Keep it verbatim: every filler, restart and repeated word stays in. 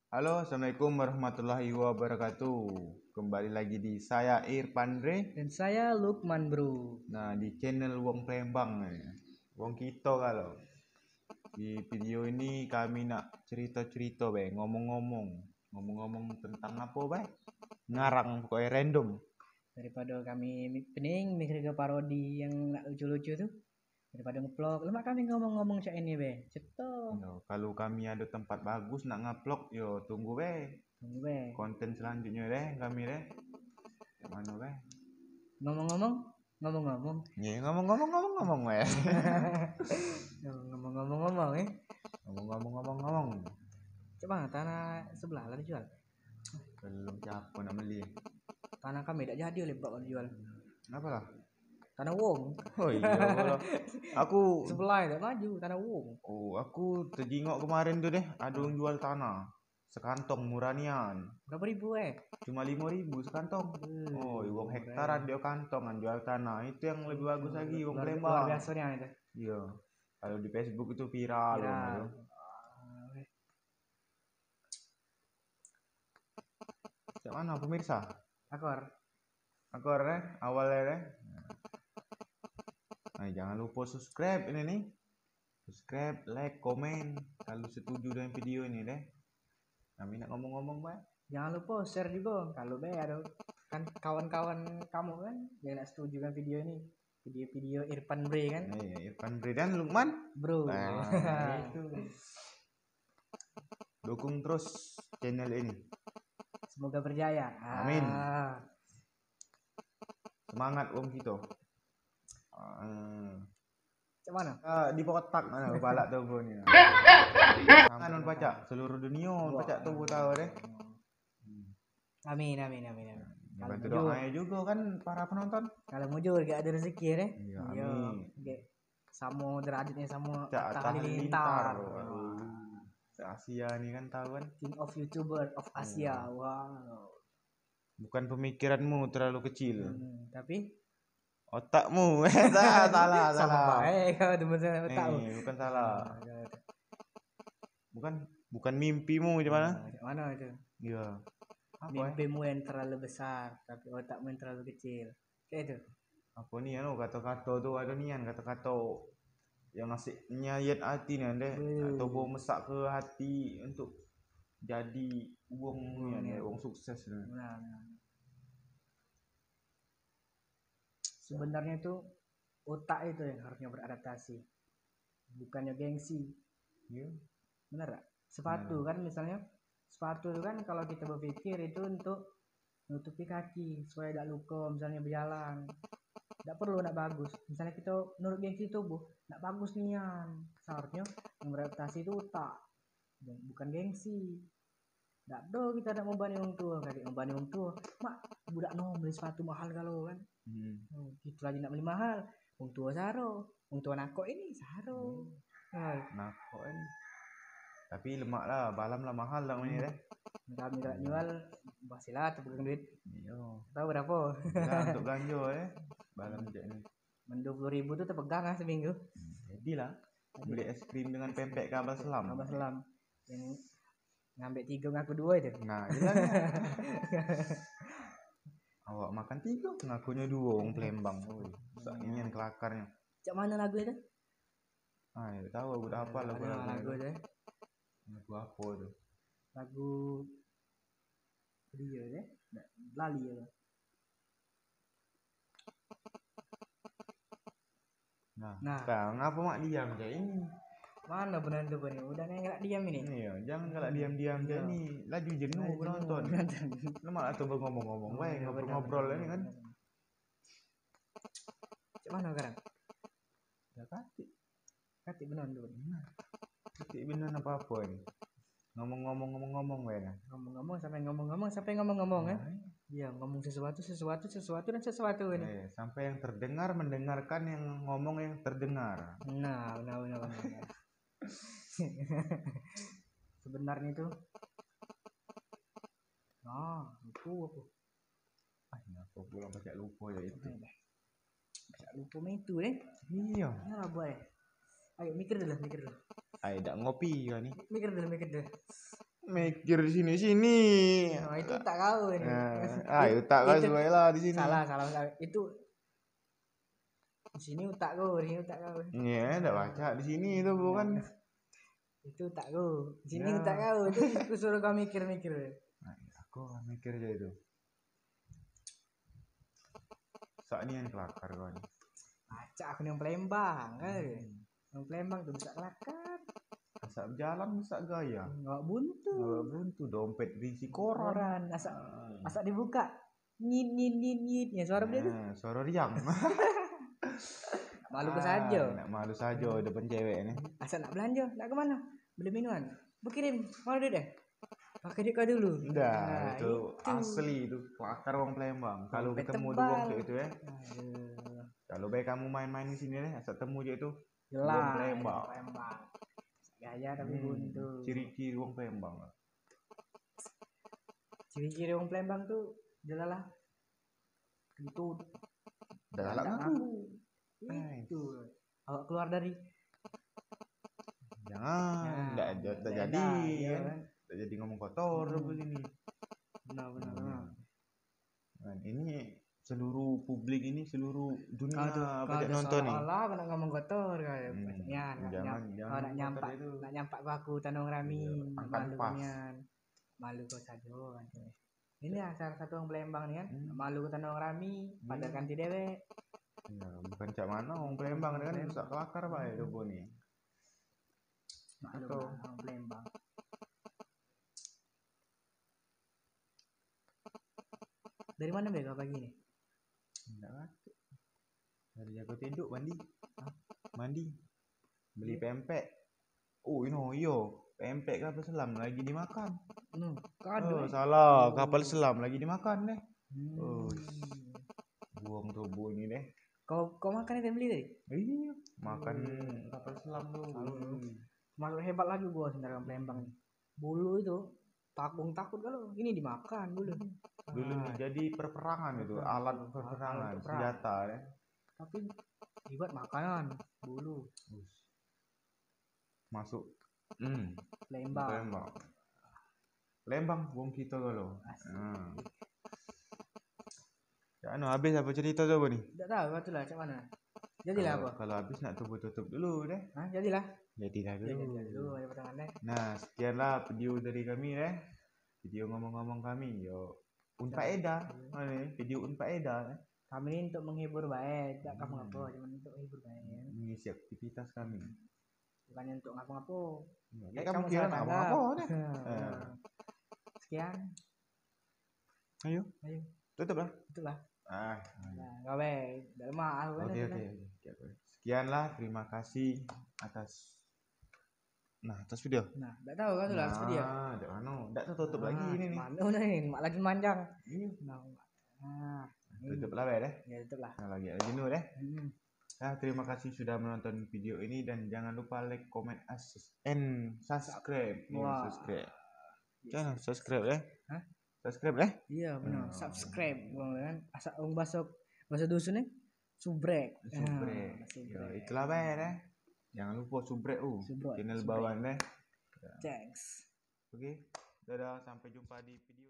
Halo, assalamualaikum warahmatullahi wabarakatuh. Kembali lagi di saya Irfan Re. Dan saya Lukman, bro. Nah, di channel Wong Palembang ni. Wong kito kalu. Di video ini kami nak cerita-cerita be, ngomong-ngomong. Ngomong-ngomong tentang apa be? Ngarang pokoknya random. Daripada kami mi- pening mikir ke parodi yang nak lucu-lucu tu. Daripada ngeplok, lemak kami ngomong-ngomong cak ini be. Ceto. Yo, kalu kami ada tempat bagus nak ngaplok, yo tunggu be Tunggu be. Konten selanjutnya deh kami deh. Yang mana be? Ngomong-ngomong, ngomong-ngomong. Ye, ngomong-ngomong ngomong-ngomong be. Ngomong-ngomong-ngomong eh. Ngomong-ngomong ngomong-ngomong. Cak mana tanah sebelah lah dijual? Belum siapa nak beli. Tanah kami dak jadi oleh bak dijual. Kenapa lah? Tanah wong. Oh iya, kalau aku Sebelah dak maju tanah wong. Oh, aku terjingok kemarin tu deh, ada orang jual tanah sekantong murah nian. Berapa ribu eh? Cuma lima ribu sekantong. Eh, Oh, wong hektaran dia kantongan jual tanah. Itu yang lebih bagus lagi wong Luar, Palembang. Luar biasa nian itu. Iya. Kalau di Facebook itu viral. Viral. Wong itu. Cak mana pemirsa? Akor. Akor eh, awalnya deh. Nah, jangan lupa subscribe ini nih. Subscribe, like, komen kalau setuju dengan video ini deh. Kami nak ngomong-ngomong be. Jangan lupa share juga kalau be ada kan kawan-kawan kamu kan yang nak setuju dengan video ini. Video-video Irfan Bre kan. Nah, iya, Irfan Bre dan Lukman. Bro. Nah, itu. Dukung terus channel ini. Semoga berjaya. Amin. Ah. Semangat wong kita. Ah, Cak mana? ah, di kotak mana balak tubuh ni. Anu pacak seluruh dunia pacak tubuh tahu deh. Amin amin amin amin. Bantu doanya juga kan para penonton. Kalau mujur gak ada rezeki deh. Iya, Iya. Amin. Gak sama derajatnya sama Cak Atta Atta Halilintar. Halilintar. Aduh. Se-Asia ni kan tahu kan. King of YouTuber of Asia. Iya. Wow. Bukan pemikiranmu terlalu kecil. Hmm, tapi Otakmu. salah, salah, sama salah. Baik kau teman saya tahu. Eh, bukan salah. Nah, Bukan bukan mimpimu macam mana? Nah, cak mana itu? Iya. Apa eh? Mimpimu yang terlalu besar, tapi otakmu yang terlalu kecil. Kayak itu. Apa ni anu kata-kata tu ada nian kata-kata yang ngasih nyayat hati ni deh. Betul. Atau bawa mesak ke hati untuk jadi wong Wong, ni ya. Wong sukses ni. Nah, nah. Sebenarnya itu otak itu yang harusnya beradaptasi. Bukannya gengsi. Iya. Bener gak? Sepatu kan misalnya, sepatu itu kan kalau kita berpikir itu untuk nutupi kaki supaya tidak luka misalnya berjalan. Tidak perlu nak bagus. Misalnya kita nurut gengsi tubuh, nak bagus nian. Seharusnya yang beradaptasi itu otak, bukan gengsi. Dak do kita nak membani wong tua, kagek membani wong tua. Mak, budak no beli sepatu mahal kalau kan. Hmm. Oh, gitu lagi nak beli mahal. Wong tua saro, wong tua nakok ini saro. Nah, Nah, kok ini. Tapi lemak lah, balam lah mahal lah ini deh. Kami tak jual, pasti lah terpegang duit. Iya. Tahu berapa? Lah, untuk belanja eh. Balam je ni. Men dua puluh ribu tu terpegang lah seminggu. Jadilah beli es krim dengan pempek kabel selam. Tambah selam. Yang ngambil tiga ngaku dua itu. Nah, jelas. Awak makan tiga, ngakunya dua wong Palembang. Oi, sak ini yang kelakarnya. Cak mana lagu itu? Ah, ya, tahu aku dah hafal lagu Ada lagu. Lagu itu. Lagu apa tu? Lagu dia deh. Lali ya. Nah, Nah. Sekarang ngapa mak diam kayak ini? Mana penonton ni? Udah nengok diam ini. Iya, jangan kalau diam-diam kayak Iya. ini. Laju jenuh Laju penonton. penonton. Lemak atau ngobrol-ngobrol, bae Iya, ngobrol-ngobrol benar, ini kan. benar. Cak mana sekarang? Ya katik. Katik benar tu. Nah, katik bener apa-apa ini. Ngomong-ngomong ngomong-ngomong bae nah. Ngomong-ngomong sampai ngomong-ngomong sampai ngomong-ngomong eh. Nah, Iya, ngomong sesuatu sesuatu sesuatu dan sesuatu ini. Eh, sampai yang terdengar mendengarkan yang ngomong yang terdengar. Nah, benar benar benar. Sebenarnya itu. Nah, itu aku. Ah, ngapa pulang pacak lupa ya itu. Pacak lupa main itu deh. Iya. Nah, boy. Ayo mikir dulu, mikir dulu. Ai dak ngopi kau ni. Mikir dulu, mikir dulu. mikir sini-sini. Oh, itu tak kau ini. Nah, ah, utak kau Itu- suai lah di sini. Salah, salah, salah. Itu di sini utak kau, di sini utak kau. Iya, ndak baca di sini itu bukan. Itu utak kau. Di sini Ya. utak kau. Itu aku suruh kau mikir-mikir. Nah, aku mikir aja itu. Sak nian kelakar kau ni. Acak aku yang Palembang kan. Hmm. Yang Palembang tu bisa kelakar. Sak jalan sak gaya. Enggak buntu. Kalau buntu dompet berisi koran. Koran asak Ah. asak dibuka. Nyit nyit nyit nyit. Ya suara dia tu. Nah, suara riang. Malu ke saja. Nak malu saja depan cewek ni. Asak nak belanja, nak ke mana? Beli minuman. Berkirim, mana duit deh? Pakai duit kau dulu. Dah, Nah, itu, asli itu kelakar orang Palembang. Kalau Dompet ketemu tebal. dua orang kayak itu ya. Aduh. Kalau baik kamu main-main di sini deh, asal temu je itu. Jelas. Palembang. Palembang. Gaya tapi Hmm, buntu. Ciri-ciri orang Palembang. Ciri-ciri orang Palembang tu jelas lah. Kentut. Dah galak Galak ngaku. Itu. Awak keluar dari. Jangan, Nah, ndak ada, tak beda, jadi iya kan. Kan? Tak jadi ngomong kotor Hmm. apa sini. Benar, benar, Hmm. benar. Nah, ini seluruh publik ini, seluruh dunia Kau tu, kau banyak tu nonton nih. Seolah-olah kau nak ngomong kotor kau. Hmm, Nian, nak jangan, nyam- jangan kau nak ngomong nyampak, kotor itu. Nak nyampak ke aku tanong rami. Iya, angkat Malu pas. Nian. Malu kau sajo kan. Ini ya, salah satu orang Palembang ni kan. Hmm. Malu ke tanong rami, pada Hmm. kanti dewek. Ya, bukan cak mana orang Palembang ni kan Palembang. Bisa kelakar bae Hmm. Robo ni. Malu Betul. Orang Palembang. Dari mana be kau pagi ni? Ndak katek. Dari jago tenduk mandi. Mandi. Beli pempek. Oh, ino iyo. Pempek kapal selam lagi dimakan. Hmm, Oh, salah. Kapal selam lagi dimakan deh. Hmm. Oh. Buang tubuh ini deh. Kau kau makan yang beli tadi? Iya, makan Hmm. kapal selam tu. Tahu. Masuk hebat lagi gua sendiri orang Palembang ni. Bulu itu takung takut kalau ini dimakan bulu. Dulu Ah, jadi perperangan itu, Betul. alat Alat perperangan, perang. Senjata ya. Tapi dibuat makanan bulu. Masuk. Hmm. Palembang. Palembang. Palembang wong kita kalau. Asik. Hmm. Ya, anu habis apa cerita tu apa ni? Tidak tahu kau tu lah macam mana. Jadilah Kalau, apa? Kalau habis nak tutup-tutup dulu deh. Hah, jadilah. Jadilah Ya, dulu. jadi dulu ada potongan deh. Nah, sekianlah video dari kami deh. Video ngomong-ngomong kami yo. Unfaedah. Iya. Mana ni? Video unfaedah deh. Kami ni untuk menghibur bae, tidak Hmm. apa-apa, cuma untuk menghibur bae. Mengisi aktivitas kami. Bukannya untuk ngapa-ngapa. Ya, Kayak kamu kamu kira salah nak tangkap. apa-apa deh. Ha, Ha. Sekian. Ayo. Ayo. Tutup lah. Itulah. Ah. Nah, kau bae. Dah lemah aku kan. Oke, oke, oke, oke. Sekianlah, terima kasih atas nah, atas video. Nah, tak tahu kau tu lah atas video. Nah, dak anu, dak tertutup lagi Ah, ini nih. Mana dah ni? Mak lagi manjang. Iya. Nah, nah. Tutup lah bae deh. Ya, tutup lah. Nah, lagi lagi jenuh deh. Hmm. Nah, terima kasih sudah menonton video ini dan jangan lupa like, comment, and subscribe. Nih, Wah. Subscribe. Jangan subscribe ya. Hah? Subscribe ya. Iya, benar. Hmm. Subscribe wong kan. Asal wong bahasa bahasa dusun ni subrek. Subrek. Ah, Yo, subrek. itulah bae deh. Jangan lupa subrek uh. Subrek, Channel subrek. bawah deh. Thanks. Oke. Dadah, sampai jumpa di video